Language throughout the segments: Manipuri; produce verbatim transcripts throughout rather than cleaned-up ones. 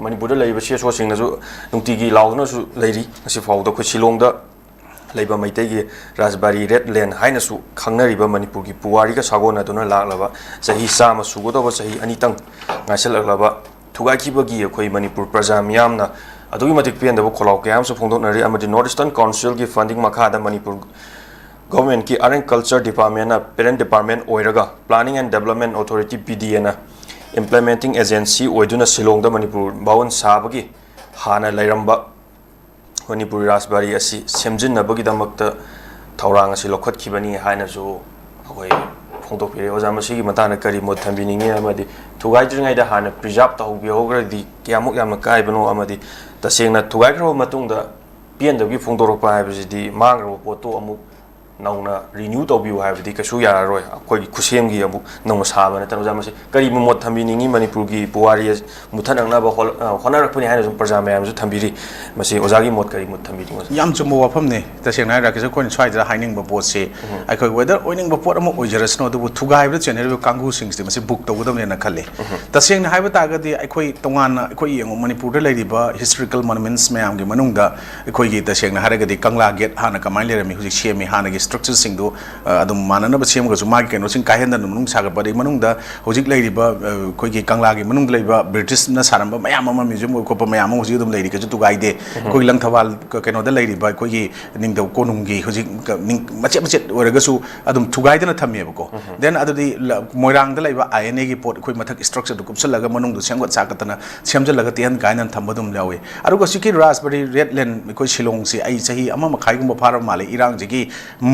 ꯃꯅꯤꯄꯨꯔꯗ ꯂꯩꯔꯤꯕ ꯁꯤ ꯑꯦꯁ ꯑꯣꯁꯤꯡꯅꯁꯨ ꯅꯨꯡꯇꯤꯒꯤ ꯂꯥꯎꯗꯨꯅꯁꯨ ꯂꯩꯔꯤ꯫ ꯉꯁꯤ ꯐꯥꯎꯕꯗ ꯑꯩꯈꯣꯏ ꯁꯤꯂꯣꯡꯗ ꯂꯩꯕ ꯃꯩꯇꯩꯒꯤ ꯔꯥꯖꯕꯥꯔꯤ ꯔꯦꯗ ꯂꯦꯟ ꯍꯥꯏꯅꯁꯨ ꯈꯪꯅꯔꯤꯕ ꯃꯅꯤꯄꯨꯔꯒꯤ ꯄꯨꯋꯥꯔꯤꯒ ꯁꯥꯒꯣꯟꯅꯗꯨꯅ ꯂꯥꯛꯂꯕ ꯆꯍꯤ ꯆꯥꯝꯃ ꯁꯨꯒꯗꯧꯕ ꯆꯍꯤ ꯑꯅꯤꯇꯪ ꯉꯥꯏꯁꯜꯂꯛꯂꯕ ꯊꯨꯒꯥꯏꯈꯤꯕꯒꯤ ꯑꯩꯈꯣꯏ ꯃꯅꯤꯄꯨꯔ ꯄ꯭ꯔꯖꯥ ꯃꯤꯌꯥꯝꯅ ꯑꯗꯨꯛꯀꯤ ꯃꯇꯤꯛ ꯄꯦꯟꯗꯕ ꯈꯣꯜꯂꯥꯎ ꯀꯌꯥ ꯑꯃꯁꯨ ꯐꯣꯡꯗꯣꯛꯅꯔꯤ꯫ ꯑꯃꯗꯤ North Eastern Council ꯒꯤ funding ꯃꯈꯥꯗ Manipur ꯒꯣꯔꯃꯦꯟꯀꯤ Art and Culture Department ꯅ parent department ꯑꯣꯏꯔꯒ Planning and Development Authority, P D A ꯅ implementing agency ꯑꯣꯏꯗꯨꯅ ꯁꯤꯂꯣꯡꯗ ꯃꯅꯤꯄꯨꯔ ꯚꯋꯟ ꯁꯥꯕꯒꯤ ꯍꯥꯟꯅ ꯂꯩꯔꯝꯕ ꯃꯅꯤꯄꯨꯔꯤ ꯔꯥꯖꯕꯥꯔꯤ ꯑꯁꯤ ꯁꯦꯝꯖꯤꯟꯅꯕꯒꯤꯗꯃꯛꯇ ꯊꯧꯔꯥꯡ ꯑꯁꯤ ꯂꯧꯈꯠꯈꯤꯕꯅꯤ ꯍꯥꯏꯅꯁꯨ ꯑꯩꯈꯣꯏ ꯐꯣꯡꯗꯣꯛꯄꯤꯔꯦ꯫ ꯑꯣꯖꯥ, ꯃꯁꯤꯒꯤ ꯃꯇꯥꯡꯗ ꯀꯔꯤ ꯃꯣꯠ ꯊꯝꯕꯤꯅꯤꯡꯉꯤ? ꯑꯃꯗꯤ ꯊꯨꯒꯥꯏꯗ꯭ꯔꯤꯉꯩꯗ ꯍꯥꯟꯅ preserve ꯇꯧꯍꯧꯕꯤꯍꯧꯈ꯭ꯔꯗꯤ ꯀꯌꯥꯃꯨꯛ ꯌꯥꯝꯅ ꯀꯥꯏꯕꯅꯣ? ꯑꯃꯗꯤ ꯇꯁꯦꯡꯅ ꯊꯨꯒꯥꯏꯈ꯭ꯔꯕ ꯃꯇꯨꯡꯗ ꯄꯦꯟꯗꯕꯒꯤ ꯐꯣꯡꯗꯣꯔꯛꯄ ꯍꯥꯏꯕꯁꯤꯗꯤ ꯃꯥꯡꯈ꯭ꯔꯕ ꯄꯣꯠꯇꯨ ꯑꯃꯨꯛ ꯅꯧꯅ renew ꯇꯧꯕꯤꯌꯨ ꯍꯥꯏꯕꯗꯤ ꯀꯩꯁꯨ ꯌꯥꯔꯔꯣꯏ꯫ ꯑꯩꯈꯣꯏꯒꯤ ꯈꯨꯠꯁꯦꯝꯒꯤ ꯑꯃꯨꯛ ꯅꯧꯅ ꯁꯥꯕ ꯅꯠꯇꯅ꯫ ꯑꯣꯖꯥ, ꯃꯁꯤ ꯀꯔꯤ ꯃꯣꯠ ꯊꯝꯕꯤꯅꯤꯡꯉꯤ? ꯃꯅꯤꯄꯨꯔꯒꯤ ꯄꯨꯋꯥꯔꯤ ꯑꯁꯤ ꯃꯨꯊꯠꯅꯛꯅꯕ ꯍꯣꯠ-, ꯑ, ꯍꯣꯠꯅꯔꯛꯄꯅꯤ ꯍꯥꯏꯅ ꯁꯨꯝ ꯄ꯭ꯔꯖꯥ ꯃꯌꯥꯝꯁꯨ ꯊꯝꯕꯤꯔꯤ꯫ ꯃꯁꯤ ꯑꯣꯖꯥꯒꯤ ꯃꯣꯠ ꯀꯔꯤ ꯃꯣꯠ ꯊꯝꯕꯤꯅꯤꯡꯉꯤ, ꯑꯣꯖꯥ? ꯌꯥꯝ ꯆꯨꯝꯕ ꯋꯥꯐꯝꯅꯤ꯫ ꯇꯁꯦꯡꯅ ꯍꯥꯏꯔꯒ ꯑꯩꯈꯣꯏꯅ ꯁ꯭ꯋꯥꯏꯗ ꯍꯥꯏꯅꯤꯡꯕ ꯄꯣꯠꯁꯤ, ꯎꯝ꯫ ꯑꯩꯈꯣꯏ whether ꯑꯣꯏꯅꯤꯡꯕ ꯄꯣꯠ ꯑꯃ ꯑꯣꯏꯖꯔꯁꯅꯨ, ꯑꯗꯨꯕꯨ ꯊꯨꯒꯥꯏꯕꯗ ꯆꯦꯟꯅꯔꯤꯕ ꯀꯥꯡꯕꯨꯁꯤꯡꯁꯤ ꯃꯁꯤ book ꯇꯧꯒꯗꯕꯅꯦꯅ ꯈꯜꯂꯤ꯫ ꯎꯝ꯫ ꯇꯁꯦꯡꯅ ꯍꯥꯏꯕ ꯇꯥꯔꯒꯗꯤ ꯑꯩꯈꯣꯏ ꯇꯣꯉꯥꯟꯅ, ꯑꯩꯈꯣꯏ ꯌꯦꯡꯉꯨ, ꯃꯅꯤꯄꯨꯔꯗ ꯂꯩꯔꯤꯕ historical monuments ꯃꯌꯥꯝꯒꯤ ꯃꯅꯨꯡꯗ ꯑꯩꯈꯣꯏꯒꯤ ꯇꯁꯦꯡꯅ ꯍꯥꯏꯔꯒꯗꯤ ꯀꯪꯂꯥ ꯒꯦꯠ ꯍꯥꯟꯅ ꯀꯃꯥꯏꯅ ꯂꯩꯔꯝꯃꯤ, ꯍꯧꯖꯤꯛ ꯁꯦꯝꯃꯤ, ꯍꯥꯟꯅꯒꯤ structure ꯁꯤꯡꯗꯨ, ꯑ, ꯑꯗꯨꯝ ꯃꯥꯟꯅꯅꯕ ꯁꯦꯝꯃꯒꯁꯨ ꯃꯥꯒꯤ ꯀꯩꯅꯣꯁꯤꯡ ꯀꯥꯏꯍꯟꯗꯅ ꯃꯅꯨꯡ ꯁꯥꯒꯠꯄ, ꯑꯗꯩ ꯃꯅꯨꯡꯗ ꯍꯧꯖꯤꯛ ꯂꯩꯔꯤꯕ, ꯑ, ꯑꯩꯈꯣꯏꯒꯤ ꯀꯪꯂꯥꯒꯤ ꯃꯅꯨꯡꯗ ꯂꯩꯕ British ꯅ ꯁꯥꯔꯝꯕ ꯃꯌꯥꯝ ꯑꯃ, museum ꯑꯣꯏ ꯈꯣꯠꯄ ꯃꯌꯥꯝ ꯑꯃ ꯍꯧꯖꯤꯛ ꯑꯗꯨꯝ ꯂꯩꯔꯤ, ꯀꯩꯁꯨ ꯊꯨꯒꯥꯏꯗꯦ꯫ ꯎꯝ꯫ ꯑꯩꯈꯣꯏꯒꯤ ꯂꯪꯊꯕꯥꯜ ꯀ-, ꯀꯩꯅꯣꯗ ꯂꯩꯔꯤꯕ ꯑꯩꯈꯣꯏꯒꯤ ꯅꯤꯡꯊꯧ ꯀꯣꯅꯨꯡꯒꯤ ꯍꯧꯖꯤꯛ ꯀ-, ꯅꯤꯡ-, ꯃꯆꯦꯠ ꯃꯆꯦꯠ ꯑꯣꯏꯔꯒꯁꯨ ꯑꯗꯨꯝ ꯊꯨꯒꯥꯏꯗꯅ ꯊꯝꯃꯦꯕꯀꯣ꯫ ꯎꯝ꯫ Then ꯑꯗꯨꯗꯤ ꯂ-, ꯃꯣꯏꯔꯥꯡꯗ ꯂꯩꯕ I N A ꯒꯤ ꯄꯣꯠ ꯑꯩꯈꯣꯏ ꯃꯊꯛ structure ꯗꯨ ꯀꯨꯞꯁꯜꯂꯒ ꯃꯅꯨꯡꯗ ꯁꯦꯝꯒꯠ ꯁꯥꯒꯠꯇꯅ ꯁꯦꯝꯖꯤꯜꯂꯒ ꯇꯦꯟ ꯀꯥꯏꯅ ꯊꯝꯕ ꯑꯗꯨꯝ ꯌꯥꯎꯏ꯫ ꯑꯗꯨꯒ ꯁꯤꯒꯤ ꯔꯥꯖꯕꯥꯔꯤ ꯔꯦꯗ ꯂꯦꯟ ꯑꯩꯈꯣꯏ ꯁꯤꯂꯣꯡꯁꯤ ꯑꯩ ꯆꯍꯤ ꯑꯃ ꯃꯈꯥꯏꯒꯨꯝꯕ ꯐꯥꯔꯕ ꯃꯥꯜꯂꯦ, ꯏꯔꯥꯡꯁꯤꯒꯤ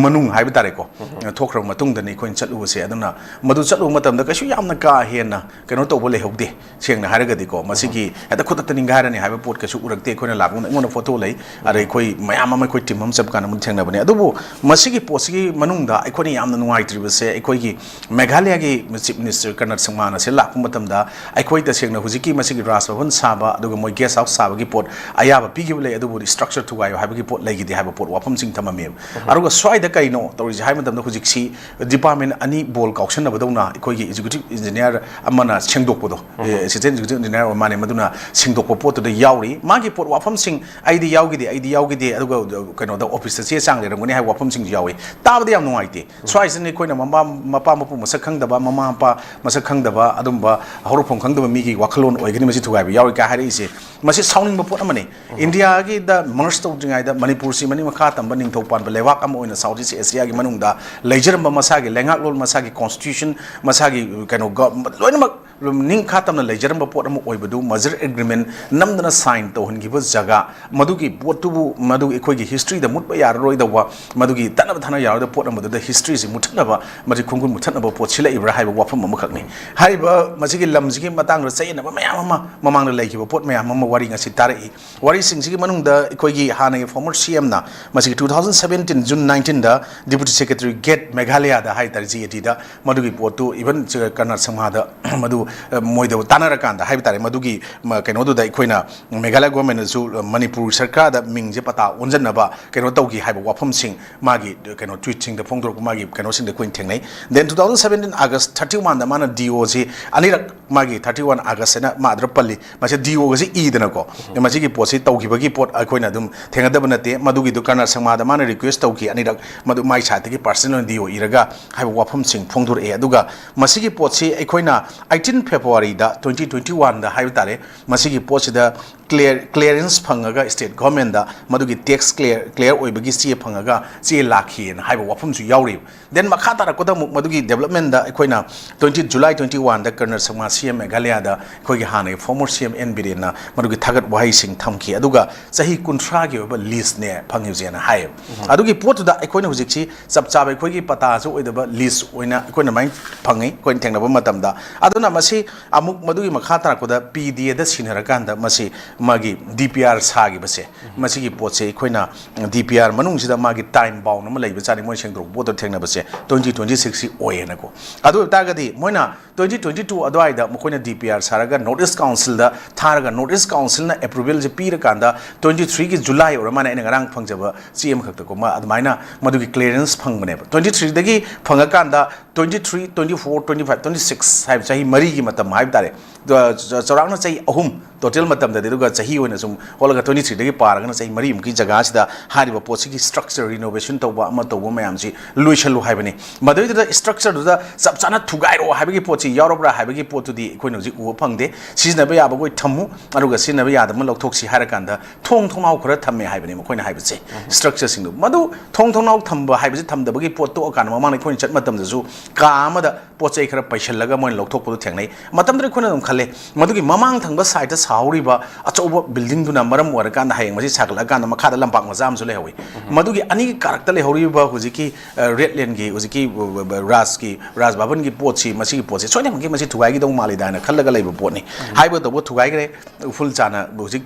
ꯃꯅꯨꯡ ꯍꯥꯏꯕ ꯇꯥꯔꯦꯀꯣ, ꯎꯝ꯫ ꯊꯣꯛꯈ꯭ꯔꯕ ꯃꯇꯨꯡꯗꯅꯤ ꯑꯩꯈꯣꯏꯅ ꯆꯠꯂꯨꯕꯁꯦ꯫ ꯑꯗꯨꯅ ꯃꯗꯨ ꯆꯠꯂꯨꯕ ꯃꯇꯝꯗ ꯀꯩꯁꯨ ꯌꯥꯝꯅ ꯀꯥ ꯍꯦꯟꯅ ꯀꯩꯅꯣ ꯇꯧꯕ ꯂꯩꯍꯧꯗꯦ꯫ ꯁꯦꯡꯅ ꯍꯥꯏꯔꯒꯗꯤꯀꯣ, ꯃꯁꯤꯒꯤ ꯍꯦꯛꯇ ꯈꯨꯗꯛꯇ ꯅꯤꯡꯒꯥꯏꯔꯅꯤ ꯍꯥꯏꯕ ꯄꯣꯠ ꯀꯩꯁꯨ ꯎꯔꯛꯇꯦ꯫ ꯑꯩꯈꯣꯏꯅ ꯂꯥꯛꯄ ꯃꯇꯝꯗ ꯑꯩꯉꯣꯟꯗ ꯐꯣꯇꯣ ꯂꯩ, ꯑꯗꯩ ꯑꯩꯈꯣꯏ ꯃꯌꯥꯝ ꯑꯃ ꯑꯩꯈꯣꯏ ꯇꯤꯝ ꯑꯃ ꯆꯠꯄ ꯀꯥꯟꯗ ꯑꯃꯨꯛ ꯊꯦꯡꯅꯕꯅꯦ꯫ ꯑꯗꯨꯕꯨ ꯃꯁꯤꯒꯤ ꯄꯣꯠꯁꯤꯒꯤ ꯃꯅꯨꯡꯗ ꯑꯩꯈꯣꯏꯅ ꯌꯥꯝꯅ ꯅꯨꯡꯉꯥꯏꯇ꯭ꯔꯤꯕꯁꯦ, ꯑꯩꯈꯣꯏꯒꯤ ꯃꯦꯘꯥꯂꯌꯥꯒꯤ ꯆꯤꯐ ꯃꯤꯅꯤꯁꯇꯔ ꯀꯔꯅꯠ ꯁꯪꯃꯥꯟ ꯑꯁꯤ ꯂꯥꯛꯄ ꯃꯇꯝꯗ ꯑꯩꯈꯣꯏ ꯇꯁꯦꯡꯅ ꯍꯧꯖꯤꯛꯀꯤ ꯃꯁꯤꯒꯤ ꯔꯥꯖ ꯚꯕꯟ ꯁꯥꯕ ꯑꯗꯨꯒ ꯃꯣꯏ ꯒꯦꯁ ꯍꯥꯎꯁ ꯁꯥꯕꯒꯤ ꯄꯣꯠ ꯑꯌꯥꯕ ꯄꯤꯈꯤꯕ ꯂꯩ, ꯑꯗꯨꯕꯨ ꯁ꯭ꯇ꯭ꯔꯛꯆꯔ ꯊꯨꯒꯥꯏꯌꯨ ꯍꯥꯏꯕꯒꯤ ꯄꯣꯠ ꯂꯩꯈꯤꯗꯦ ꯍꯥꯏꯕ ꯄꯣꯠ ꯋꯥꯐꯝꯁꯤꯡ ꯊꯝꯃꯝꯃꯦꯕ꯫ ꯑꯗꯨꯒ ꯁ꯭ꯋꯥꯏꯗ ꯀꯩꯅꯣ ꯇꯧꯔꯤꯁꯦ ꯍꯥꯏꯕ ꯃꯇꯝꯗ, ꯍꯧꯖꯤꯛꯁꯤ ꯗꯤꯄꯥꯔꯠꯃꯦꯟ ꯑꯅꯤ ꯕꯣꯜ ꯀꯥꯎꯁꯟꯅꯕꯗꯧꯅ ꯑꯩꯈꯣꯏꯒꯤ ꯑꯦꯛꯖꯤꯀ꯭ꯌꯨꯇꯤꯚ ꯏꯟꯖꯤꯅꯤꯌꯥꯔ ꯑꯃꯅ ꯁꯦꯡꯗꯣꯛꯄꯗꯣ, ꯑꯦ, ꯑꯦꯁꯤꯁꯇꯦꯟ ꯑꯦꯛꯖꯤꯀ꯭ꯌꯨꯇꯤꯚ ꯏꯟꯖꯤꯅꯤꯌꯥꯔ ꯑꯣꯏ ꯃꯥꯅꯦ, ꯃꯗꯨꯅ ꯁꯦꯡꯗꯣꯛꯄ ꯄꯣꯠꯇꯨꯗ ꯌꯥꯎꯔꯤ꯫ ꯃꯥꯒꯤ ꯄꯣꯠ ꯋꯥꯐꯝꯁꯤꯡ, "ꯑꯩꯗꯤ ꯌꯥꯎꯈꯤꯗꯦ, ꯑꯩꯗꯤ ꯌꯥꯎꯈꯤꯗꯦ, ꯑꯗꯨꯒ ꯀꯩꯅꯣꯗ ꯑꯣꯐꯤꯁꯇ ꯆꯦ ꯆꯥꯡ ꯂꯩꯔꯝꯒꯅꯤ" ꯍꯥꯏꯕ ꯋꯥꯐꯝꯁꯤꯡꯁꯨ ꯌꯥꯎꯏ꯫ ꯇꯥꯕꯗ ꯌꯥꯝ ꯅꯨꯡꯉꯥꯏꯇꯦ꯫ ꯁ꯭ꯋꯥꯏꯁꯤꯅ ꯑꯩꯈꯣꯏꯅ ꯃꯃꯥ ꯃꯄꯥ ꯃꯄꯨ ꯃꯁꯛ ꯈꯪꯗꯕ, ꯃꯃꯥ ꯃꯄꯥ ꯃꯁꯛ ꯈꯪꯗꯕ, ꯑꯗꯨꯝꯕ ꯍꯧꯔꯛꯐꯝ ꯈꯪꯗꯕ ꯃꯤꯒꯤ ꯋꯥꯈꯜꯂꯣꯟ ꯑꯣꯏꯒꯅꯤ ꯃꯁꯤ ꯊꯨꯒꯥꯏꯕ ꯌꯥꯎꯔꯤ ꯀꯥꯏ ꯍꯥꯏꯔꯛꯏꯁꯦ꯫ ꯃꯁꯤ ꯁꯥꯎꯅꯤꯡꯕ ꯄꯣꯠ ꯑꯃꯅꯤ꯫ ꯏꯟꯗꯤꯌꯥꯒꯤꯗ ꯃꯔꯖ ꯇꯧꯗ꯭ꯔꯤꯉꯩꯗ ꯃꯅꯤꯄꯨꯔꯁꯤ ꯃꯅꯤꯡ ꯃꯈꯥ ꯇꯝꯕ ꯅꯤꯡꯊꯧ ꯄꯥꯟꯕ ꯂꯩꯕꯥꯛ ꯑꯃ ꯑꯣꯏꯅ ꯁꯥꯎꯠ ꯏꯁ ꯑꯦꯁꯤꯌꯥꯒꯤ ꯃꯅꯨꯡꯗ ꯂꯩꯖꯔꯝꯕ, ꯃꯁꯥꯒꯤ ꯂꯩꯉꯥꯛꯂꯣꯟ, ꯃꯁꯥꯒꯤ ꯀꯣꯟꯁꯇꯤꯇ꯭ꯌꯨꯁꯟ, ꯃꯁꯥꯒꯤ ꯀꯩꯅꯣ ꯒ-, ꯂꯣꯏꯅꯃꯛ ꯅꯤꯡꯈꯥ ꯇꯝꯅ ꯂꯩꯖꯔꯝꯕ ꯄꯣꯠ ꯑꯃ ꯑꯣꯏꯕꯗꯨ ꯃꯔꯖꯔ ꯑꯦꯒ꯭ꯔꯤꯃꯦꯟ ꯅꯝꯗꯅ ꯁꯥꯏꯟ ꯇꯧꯍꯟꯈꯤꯕ ꯖꯒꯥ, ꯃꯗꯨꯒꯤ ꯄꯣꯠꯇꯨꯕꯨ ꯃꯗꯨ ꯑꯩꯈꯣꯏꯒꯤ ꯍꯤꯁꯇ꯭ꯔꯤꯗ ꯃꯨꯠꯄ ꯌꯥꯔꯔꯣꯏꯗꯧꯕ, ꯃꯗꯨꯒꯤ ꯇꯠꯅꯕ ꯊꯥꯅ ꯌꯥꯔꯣꯏꯗꯕ ꯄꯣꯠ ꯑꯃꯗꯨꯗ ꯍꯤꯁꯇ꯭ꯔꯤꯁꯤ ꯃꯨꯠꯊꯠꯅꯕ, ꯃꯁꯤ ꯈꯣꯡꯒꯨꯜ ꯃꯨꯠꯊꯠꯅꯕ ꯄꯣꯠ ꯁꯤꯜꯂꯛꯏꯕ꯭ꯔꯥ ꯍꯥꯏꯕ ꯋꯥꯐꯝ ꯑꯃꯈꯛꯅꯤ꯫ ꯍꯥꯏꯔꯤꯕ ꯃꯁꯤꯒꯤ ꯂꯝꯁꯤꯒꯤ ꯃꯇꯥꯡꯗ ꯆꯌꯦꯠꯅꯕ ꯃꯌꯥꯝ ꯑꯃ ꯃꯃꯥꯡꯗ ꯂꯩꯈꯤꯕ ꯄꯣꯠ ꯃꯌꯥꯝ ꯑꯃ ꯋꯥꯔꯤ ꯉꯁꯤ ꯇꯥꯔꯛꯏ꯫ ꯋꯥꯔꯤꯁꯤꯡꯁꯤꯒꯤ ꯃꯅꯨꯡꯗ ꯑꯩꯈꯣꯏꯒꯤ ꯍꯥꯟꯅꯒꯤ ꯐꯣꯔꯃꯔ ꯁꯤ ꯑꯦꯝꯅ ꯃꯁꯤꯒꯤ two thousand seventeen June nineteenꯗ Deputy Secretary Gate Meghalayada ꯍꯥꯏ ꯇꯥꯔꯦ, ꯖꯤ ꯑꯦ ꯇꯤꯗ ꯃꯗꯨꯒꯤ ꯄꯣꯠꯇꯨ, ꯏꯚꯟ ꯀꯔꯅꯜ ꯁꯪꯃꯥꯗ ꯃꯗꯨ, ꯑ, ꯃꯣꯏꯗ ꯇꯥꯟꯅꯔꯀꯥꯟꯗ ꯍꯥꯏꯕ ꯇꯥꯔꯦ, ꯃꯗꯨꯒꯤ, ꯃ, ꯀꯩꯅꯣꯗꯨꯗ ꯑꯩꯈꯣꯏꯅ ꯃꯦꯘꯥꯂꯌ ꯒꯣꯔꯃꯦꯟꯅꯁꯨ ꯃꯅꯤꯄꯨꯔ ꯁꯔꯀꯥꯔꯗ ꯃꯤꯡꯁꯦ ꯄꯇꯥ ꯑꯣꯟꯁꯤꯟꯅꯕ ꯀꯩꯅꯣ ꯇꯧꯈꯤ ꯍꯥꯏꯕ ꯋꯥꯐꯝꯁꯤꯡ ꯃꯥꯒꯤ ꯀꯩꯅꯣ ꯇ꯭ꯋꯤꯠꯁꯤꯡꯗ ꯐꯣꯡꯗꯣꯔꯛꯄ ꯃꯥꯒꯤ ꯀꯩꯅꯣꯁꯤꯡꯗ ꯑꯩꯈꯣꯏꯅ ꯊꯦꯡꯅꯩ꯫ Then two thousand seventeen August thirty oneꯗ ꯃꯥꯅ ꯗꯤ ꯑꯣꯁꯤ ꯑꯅꯤꯔꯛ, ꯃꯥꯒꯤ thirty one August ꯍꯥꯏꯅ ꯃꯥ ꯑꯗꯨꯗ ꯄꯜꯂꯤ, ꯃꯁꯤ ꯗꯤ ꯑꯣꯒꯁꯤ ꯏꯗꯅꯀꯣ, ꯃꯁꯤꯒꯤ ꯄꯣꯠꯁꯤ ꯇꯧꯈꯤꯕꯒꯤ ꯄꯣꯠ ꯑꯩꯈꯣꯏꯅ ꯑꯗꯨꯝ ꯊꯦꯡꯅꯗꯕ ꯅꯠꯇꯦ꯫ ꯃꯗꯨꯒꯤꯗꯨ ꯀꯔꯅꯜ ꯁꯪꯃꯥꯗ ꯃꯥꯅ ꯔꯤꯀ꯭ꯋꯦꯁ ꯇꯧꯈꯤ ꯑꯅꯤꯔꯛ, ꯃꯗꯨ ꯃꯥꯏ ꯁꯥꯏꯠꯇꯒꯤ ꯄꯥꯔꯁꯅꯦꯜ ꯗꯤ ꯑꯣ ꯏꯔꯒ ꯍꯥꯏꯕ ꯋꯥꯐꯝꯁꯤꯡ ꯐꯣꯡꯗꯣꯔꯛꯑꯦ꯫ ꯑꯗꯨꯒ ꯃꯁꯤꯒꯤ ꯄꯣꯠꯁꯤ ꯑꯩꯈꯣꯏꯅ eighteen Februaryꯗ twenty twenty oneꯗ ꯍꯥꯏꯕ ꯇꯥꯔꯦ, ꯃꯁꯤꯒꯤ ꯄꯣꯠꯁꯤꯗ ꯀ꯭ꯂꯤꯌꯥꯔ, ꯀ꯭ꯂꯤꯌꯥꯔꯦꯟꯁ ꯐꯪꯉꯒ ꯁ꯭ꯇꯦꯠ ꯒꯣꯔꯃꯦꯟꯗ ꯃꯗꯨꯒꯤ ꯇꯦꯛꯁ ꯀ꯭ꯂꯤꯌꯥꯔ, ꯀ꯭ꯂꯤꯌꯥꯔ ꯑꯣꯏꯕꯒꯤ ꯆꯦ ꯐꯪꯉꯒ ꯆꯦ ꯂꯥꯛꯈꯤꯑꯅ ꯍꯥꯏꯕ ꯋꯥꯐꯝꯁꯨ ꯌꯥꯎꯔꯤꯕ꯫ Then ꯃꯈꯥ ꯇꯥꯔꯛꯄꯗ ꯑꯃꯨꯛ ꯃꯗꯨꯒꯤ ꯗꯦꯕꯂꯞꯃꯦꯟꯗ ꯑꯩꯈꯣꯏꯅ twenty, July twenty oneꯗ ꯀꯔꯅꯜ ꯁꯪꯃꯥ ꯁꯤ ꯑꯦꯝ ꯃꯦꯘꯥꯂꯌꯥꯗ ꯑꯩꯈꯣꯏꯒꯤ ꯍꯥꯟꯅꯒꯤ ꯐꯣꯔꯃꯔ ꯁꯤ ꯑꯦꯝ ꯑꯦꯟ ꯕꯤꯔꯦꯟꯅ ꯃꯗꯨꯒꯤ ꯊꯥꯒꯠ ꯋꯥꯍꯩꯁꯤꯡ ꯊꯝꯈꯤ꯫ ꯑꯗꯨꯒ ꯆꯍꯤ ꯀꯨꯟꯊ꯭ꯔꯥꯒꯤ ꯑꯣꯏꯕ ꯂꯤꯁꯅꯦ ꯐꯪꯉꯤꯕꯁꯦꯅ ꯍꯥꯏꯌꯦꯕ꯫ ꯑꯗꯨꯒꯤ ꯄꯣꯠꯇꯨꯗ ꯑꯩꯈꯣꯏꯅ ꯍꯧꯖꯤꯛꯁꯤ ꯆꯞ ꯆꯥꯕ ꯑꯩꯈꯣꯏꯒꯤ ꯄꯇꯥꯁꯨ ꯑꯣꯏꯗꯕ ꯂꯤꯁ ꯑꯣꯏꯅ ꯑꯩꯈꯣꯏꯅ ꯑꯗꯨꯃꯥꯏꯅ ꯐꯪꯉꯤ ꯑꯩꯈꯣꯏꯅ ꯊꯦꯡꯅꯕ ꯃꯇꯝꯗ꯫ ꯑꯗꯨꯅ ꯃꯁꯤ ꯑꯃꯨꯛ ꯃꯗꯨꯒꯤ ꯃꯈꯥ ꯇꯥꯔꯛꯄꯗ ꯄꯤ ꯗꯤ ꯑꯦꯗ ꯁꯤꯟꯅꯔꯀꯥꯟꯗ ꯃꯁꯤ ꯃꯥꯒꯤ ꯗꯤ ꯄꯤ ꯑꯥꯔ ꯁꯥꯈꯤꯕꯁꯦ, ꯃꯁꯤꯒꯤ ꯄꯣꯠꯁꯦ ꯑꯩꯈꯣꯏꯅ ꯗꯤ ꯄꯤ ꯑꯥꯔ ꯃꯅꯨꯡꯁꯤꯗ ꯃꯥꯒꯤ ꯇꯥꯏꯝ ꯕꯥꯎꯟ ꯑꯃ ꯂꯩꯕꯖꯥꯠꯅꯤ, ꯃꯣꯏ ꯁꯦꯡꯗꯣꯔꯛꯄ ꯄꯣꯠꯇ ꯊꯦꯡꯅꯕꯁꯦ ꯇ꯭ꯋꯦꯟꯇꯤ ꯇ꯭ꯋꯦꯟꯇꯤ ꯁꯤꯛꯁꯁꯤ ꯑꯣꯏꯌꯦꯅꯀꯣ꯫ ꯑꯗꯨ ꯑꯣꯏꯇꯥꯔꯒꯗꯤ ꯃꯣꯏꯅ ꯇ꯭ꯋꯦꯟꯇꯤ ꯇ꯭ꯋꯦꯟꯇꯤ ꯇꯨ ꯑꯗꯨꯋꯥꯏꯗ ꯃꯈꯣꯏꯅ ꯗꯤ ꯄꯤ ꯑꯥꯔ ꯁꯥꯔꯒ ꯅꯣꯔꯠ ꯏꯁ ꯀꯥꯎꯟꯁꯤꯜꯗ ꯊꯥꯔꯒ ꯅꯣꯔꯠ ꯏꯁ ꯀꯥꯎꯟꯁꯤꯜꯅ ꯑꯦꯄ꯭ꯔꯨꯚꯦꯜꯁꯦ ꯄꯤꯔꯀꯥꯟꯗ ꯇ꯭ꯋꯦꯟꯇꯤ ꯊ꯭ꯔꯤꯒꯤ ꯖꯨꯂꯥꯏ ꯑꯣꯏꯔ ꯃꯥꯅ ꯑꯩꯅ ꯉꯔꯥꯡ ꯐꯪꯖꯕ ꯆꯦ ꯑꯃꯈꯛꯇꯀꯣ, ꯃꯥ ꯑꯗꯨꯃꯥꯏꯅ ꯃꯗꯨꯒꯤ ꯀ꯭ꯂꯤꯌꯥꯔꯦꯟꯁ ꯐꯪꯕꯅꯦꯕ꯫ ꯇ꯭ꯋꯦꯟꯇꯤ ꯊ꯭ꯔꯤꯗꯒꯤ ꯐꯪꯉꯀꯥꯟꯗ twenty three, twenty four, twenty five, twenty six ꯍꯥꯏꯕ ꯆꯍꯤ ꯃꯔꯤꯒꯤ ꯃꯇꯝ ꯍꯥꯏꯕ ꯇꯥꯔꯦ꯫ ꯑꯗꯨꯒ ꯆ-, ꯆꯥꯎꯔꯥꯛꯅ ꯆꯍꯤ ꯑꯍꯨꯝ ꯇꯣꯇꯦꯜ ꯃꯇꯝꯗꯗꯤ, ꯑꯗꯨꯒ ꯆꯍꯤ ꯑꯣꯏꯅ ꯁꯨꯝ ꯍꯣꯠꯂꯒ ꯇ꯭ꯋꯦꯟꯇꯤ ꯊ꯭ꯔꯤꯗꯒꯤ ꯄꯥꯔꯒꯅ ꯆꯍꯤ ꯃꯔꯤꯃꯨꯛꯀꯤ ꯖꯒꯥꯁꯤꯗ ꯍꯥꯏꯔꯤꯕ ꯄꯣꯠꯁꯤꯒꯤ ꯁ꯭ꯇ꯭ꯔꯛꯆꯔ ꯔꯤꯅꯣꯚꯦꯁꯟ ꯇꯧꯕ ꯑꯃ ꯇꯧꯕ ꯃꯌꯥꯝꯁꯤ ꯂꯣꯏꯁꯜꯂꯨ ꯍꯥꯏꯕꯅꯤ꯫ ꯃꯗꯨꯏꯗꯨꯗ ꯁ꯭ꯇ꯭ꯔꯛꯆꯔꯗꯨꯗ ꯆꯞ ꯆꯥꯅ ꯊꯨꯒꯥꯏꯔꯛꯑꯣ ꯍꯥꯏꯕꯒꯤ ꯄꯣꯠꯁꯤ ꯌꯥꯎꯔꯕ꯭ꯔꯥ ꯍꯥꯏꯕꯒꯤ ꯄꯣꯠꯇꯨꯗꯤ ꯑꯩꯈꯣꯏꯅ ꯍꯧꯖꯤꯛ ꯎꯕ ꯐꯪꯗꯦ꯫ ꯁꯤꯖꯤꯟꯅꯕ ꯌꯥꯕꯈꯣꯏ ꯊꯝꯃꯨ, ꯑꯗꯨꯒ ꯁꯤꯖꯤꯟꯅꯕ ꯌꯥꯗꯕ ꯂꯧꯊꯣꯛꯁꯤ ꯍꯥꯏꯔꯀꯥꯟꯗ ꯊꯣꯡ ꯊꯣꯡꯅꯥꯎ ꯈꯔ ꯊꯝꯃꯦ ꯍꯥꯏꯕꯅꯤ ꯃꯈꯣꯏꯅ ꯍꯥꯏꯕꯁꯦ, ꯁ꯭ꯇ꯭ꯔꯛꯆꯔꯁꯤꯡꯗꯨ꯫ ꯃꯗꯨ ꯊꯣꯡ ꯊꯣꯡꯅꯥꯎ ꯊꯝꯕ ꯍꯥꯏꯕꯁꯤ ꯊꯝꯗꯕꯒꯤ ꯄꯣꯠ ꯇꯣꯛꯑꯀꯥꯟꯗ ꯃꯃꯥꯡꯗ ꯑꯩꯈꯣꯏꯅ ꯆꯠꯄ ꯃꯇꯝꯗꯁꯨ ꯀꯥ ꯑꯃꯗ ꯄꯣꯠ ꯆꯩ ꯈꯔ ꯄꯩꯁꯤꯜꯂꯒ ꯃꯣꯏꯅ ꯂꯧꯊꯣꯛꯄꯗꯨ ꯊꯦꯡꯅꯩ꯫ ꯃꯇꯝꯗꯨꯗ ꯑꯩꯈꯣꯏꯅ ꯑꯗꯨꯝ ꯈꯜꯂꯦ, ꯃꯗꯨꯒꯤ ꯃꯃꯥꯡ ꯊꯪꯕ ꯁꯥꯏꯠꯇ ꯁꯥꯍꯧꯔꯤꯕ ꯑꯆꯧꯕ ꯕꯤꯜꯗꯤꯡꯗꯨꯅ ꯃꯔꯝ ꯑꯣꯏꯔꯀꯥꯟꯗ ꯍꯌꯦꯡ ꯃꯁꯤ ꯁꯥꯒꯠꯂꯛꯑꯀꯥꯟꯗ ꯃꯈꯥꯗ ꯂꯝꯄꯥꯛ ꯃꯆꯥ ꯑꯃꯁꯨ ꯂꯩꯍꯧꯋꯤ꯫ ꯃꯗꯨꯒꯤ ꯑꯅꯤꯒꯤ ꯀꯥꯔꯛꯇ ꯂꯩꯍꯧꯔꯤꯕ ꯍꯧꯖꯤꯛꯀꯤ, ꯑ, ꯔꯦꯗ ꯂꯦꯟꯒꯤ ꯍꯧꯖꯤꯛꯀꯤ, ꯑ, ꯔꯥꯖꯀꯤ, ꯔꯥꯖ ꯚꯕꯟꯒꯤ ꯄꯣꯠꯁꯤ, ꯃꯁꯤꯒꯤ ꯄꯣꯠꯁꯤ ꯁꯣꯏꯗꯅꯃꯛꯀꯤ ꯃꯁꯤ ꯊꯨꯒꯥꯏꯈꯤꯗꯧ ꯃꯥꯜꯂꯤꯗ ꯍꯥꯏꯅ ꯈꯜꯂꯒ ꯂꯩꯕ ꯄꯣꯠꯅꯤ꯫ ꯍꯥꯏꯕ ꯇꯧꯕ ꯊꯨꯒꯥꯏꯈ꯭ꯔꯦ, ꯎꯐꯨꯜ ꯆꯥꯅ ꯍꯧꯖꯤꯛ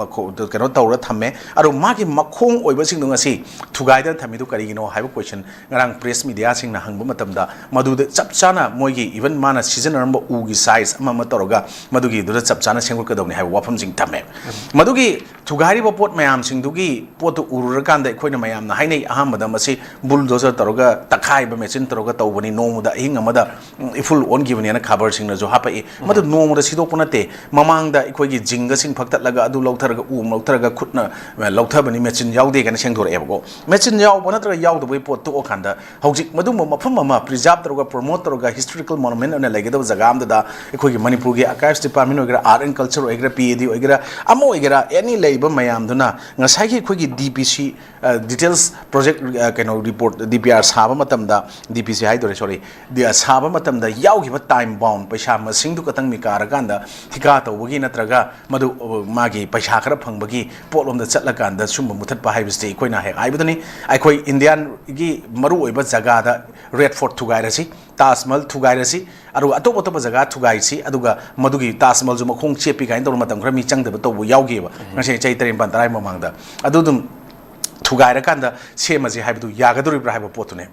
ꯃꯈꯣ-, ꯀꯩꯅꯣ ꯇꯧꯔꯒ ꯊꯝꯃꯦ꯫ ꯑꯗꯣ ꯃꯥꯒꯤ ꯃꯈꯣꯡ ꯑꯣꯏꯕꯁꯤꯡꯗꯣ ꯉꯁꯤ ꯊꯨꯒꯥꯏꯗꯅ ꯊꯝꯃꯤꯗꯨ ꯀꯔꯤꯒꯤꯅꯣ ꯍꯥꯏꯕ ꯀꯣꯏꯁꯟ ꯉꯔꯥꯡ ꯄ꯭ꯔꯦꯁ ꯃꯤꯗꯤꯌꯥꯁꯤꯡꯅ ꯍꯪꯕ ꯃꯇꯝꯗ, ꯃꯗꯨꯗ ꯆꯞ ꯆꯥꯅ ꯃꯣꯏꯒꯤ ꯏꯚꯟ ꯃꯥꯅ ꯁꯤꯖꯤꯟꯅꯔꯝꯕ ꯎꯒꯤ ꯁꯥꯏꯖ ꯑꯃ ꯑꯃ ꯇꯧꯔꯒ ꯃꯗꯨꯒꯤꯗꯨꯗ ꯆꯞ ꯆꯥꯅ ꯁꯦꯝꯒꯠꯀꯗꯧꯅꯤ ꯍꯥꯏꯕ ꯋꯥꯐꯝꯁꯤꯡ ꯊꯝꯃꯦ꯫ ꯃꯗꯨꯒꯤ ꯊꯨꯒꯥꯏꯔꯤꯕ ꯄꯣꯠ ꯃꯌꯥꯝꯁꯤꯡꯗꯨꯒꯤ ꯄꯣꯠꯇꯨ ꯎꯔꯨꯔꯀꯥꯟꯗ ꯑꯩꯈꯣꯏꯅ ꯃꯌꯥꯝꯅ ꯍꯥꯏꯅꯩ, ꯑꯍꯥꯟꯕꯗ ꯃꯁꯤ ꯕꯨꯜꯗꯣꯖꯔ ꯇꯧꯔꯒ, ꯇꯛꯈꯥꯏꯕ ꯃꯦꯆꯤꯟ ꯇꯧꯔꯒ ꯇꯧꯕꯅꯤ, ꯅꯣꯡꯃꯗ ꯑꯍꯤꯡ ꯑꯃꯗ, ꯎꯝ, ꯏꯐꯨꯜ ꯑꯣꯟꯈꯤꯕꯅꯦꯅ ꯈꯕꯔꯁꯤꯡꯅꯁꯨ ꯍꯥꯞꯄꯛꯏ꯫ ꯃꯗꯨ ꯅꯣꯡꯃꯗ ꯁꯤꯗꯣꯛꯄ ꯅꯠꯇꯦ, ꯃꯃꯥꯡꯗ ꯑꯩꯈꯣꯏꯒꯤ ꯖꯤꯡꯒꯁꯤꯡ ꯐꯛꯇꯠꯂꯒ, ꯑꯗꯨ ꯂꯧꯊꯔꯒ, ꯎ ꯑꯃ ꯂꯧꯊꯔꯒ ꯈꯨꯠꯅ, ꯑ, ꯂꯧꯊꯕꯅꯤ, ꯃꯦꯆꯤꯟ ꯌꯥꯎꯗꯦ ꯀꯥꯏꯅ ꯁꯦꯡꯗꯣꯔꯛꯑꯦꯕꯀꯣ꯫ ꯃꯦꯆꯤꯟ ꯌꯥꯎꯕ ꯅꯠꯇ꯭ꯔꯒ ꯌꯥꯎꯗꯕꯒꯤ ꯄꯣꯠ ꯇꯣꯛꯑꯀꯥꯟꯗ ꯍꯧꯖꯤꯛ ꯃꯗꯨꯒꯨꯝꯕ ꯃꯐꯝ ꯑꯃ ꯄ꯭ꯔꯤꯖꯥꯕ ꯇꯧꯔꯒ, ꯄ꯭ꯔꯣꯃꯣꯠ ꯇꯧꯔꯒ, ꯍꯤꯁꯇꯣꯔꯤꯀꯦꯜ ꯃꯣꯅꯨꯃꯦꯟ ꯑꯣꯏꯅ ꯂꯩꯒꯗꯕ ꯖꯒꯥ ꯑꯃꯗꯨꯗ ꯑꯩꯈꯣꯏꯒꯤ ꯃꯅꯤꯄꯨꯔꯒꯤ ꯑꯥꯔꯀꯥꯏꯚꯁ ꯗꯤꯄꯥꯔꯠꯃꯦꯟ ꯑꯣꯏꯒꯦꯔꯥ, ꯑꯥꯔꯠ ꯑꯦꯟ ꯀꯜꯆꯔ ꯑꯣꯏꯒꯦꯔꯥ, ꯄꯤ ꯑꯦ ꯗꯤ ꯑꯣꯏꯒꯦꯔꯥ, ꯑꯃ ꯑꯣꯏꯒꯦꯔꯥ, ꯑꯦꯅꯤ ꯂꯩꯔꯤꯕ ꯃꯌꯥꯝꯗꯨꯅ ꯉꯁꯥꯏꯒꯤ ꯑꯩꯈꯣꯏꯒꯤ ꯗꯤ ꯄꯤ ꯁꯤ, ꯑ, ꯗꯤꯇꯦꯜꯁ ꯄ꯭ꯔꯣꯖꯦꯛ, ꯑ, ꯀꯩꯅꯣ, ꯔꯤꯄꯣꯔꯠ, ꯗꯤ ꯄꯤ ꯑꯥꯔ ꯁꯥꯕ ꯃꯇꯝꯗ, ꯗꯤ ꯄꯤ ꯁꯤ ꯍꯥꯏꯗꯣꯔꯦ, ꯁꯣꯔꯤ, ꯗꯤ-, ꯑ, ꯁꯥꯕ ꯃꯇꯝꯗ ꯌꯥꯎꯈꯤꯕ ꯇꯥꯏꯝ ꯕꯥꯎꯟ ꯄꯩꯁꯥ ꯃꯁꯤꯡꯗꯨ ꯈꯛꯇꯪ ꯃꯤꯀꯥꯔꯀꯥꯟꯗ ꯊꯤꯀꯥ ꯇꯧꯕꯒꯤ ꯅꯠꯇ꯭ꯔꯒ ꯃꯗꯨ, ꯑ, ꯃꯥꯒꯤ ꯄꯩꯁꯥ ꯈꯔ ꯐꯪꯕꯒꯤ ꯄꯣꯠꯂꯣꯝꯗ ꯆꯠꯂꯀꯥꯟꯗ ꯁꯨꯝꯕ ꯃꯨꯊꯠꯄ ꯍꯥꯏꯕꯁꯤꯗꯤ ꯑꯩꯈꯣꯏꯅ ꯍꯦꯛ ꯍꯥꯏꯕꯗꯨꯅꯤ꯫ ꯑꯩꯈꯣꯏ ꯏꯟꯗꯤꯌꯥꯒꯤ ꯃꯔꯨꯑꯣꯏꯕ ꯖꯒꯥꯗ ꯔꯦꯗ ꯐꯣꯔꯠ ꯊꯨꯒꯥꯏꯔꯁꯤ, ꯇꯥꯖ ꯃꯍꯜ ꯊꯨꯒꯥꯏꯔꯁꯤ, ꯑꯗꯨꯒ ꯑꯇꯣꯞ ꯑꯇꯣꯞꯄ ꯖꯒꯥ ꯊꯨꯒꯥꯏꯁꯤ, ꯑꯗꯨꯒ ꯃꯗꯨꯒꯤ ꯇꯥꯖ ꯃꯍꯜꯁꯨ ꯃꯈꯣꯡ ꯆꯦꯠꯄꯤ ꯀꯥꯏꯅ ꯇꯧꯔ ꯃꯇꯝ ꯈꯔ ꯃꯤ ꯆꯪꯗꯕ ꯇꯧꯕ ꯌꯥꯎꯈꯤꯑꯕ꯫ ꯉꯁꯤ ꯆꯍꯤ ꯇꯔꯦꯠ ꯅꯤꯄꯥꯜ ꯇꯔꯥꯒꯤ ꯃꯃꯥꯡꯗ ꯑꯗꯨ ꯑꯗꯨꯝ ꯊꯨꯒꯥꯏꯔꯀꯥꯟꯗ ꯁꯦꯝꯃꯁꯤ ꯍꯥꯏꯕꯗꯨ ꯌꯥꯒꯗꯧꯔꯤꯕ꯭ꯔꯥ ꯍꯥꯏꯕ ꯄꯣꯠꯇꯨꯅꯦ꯫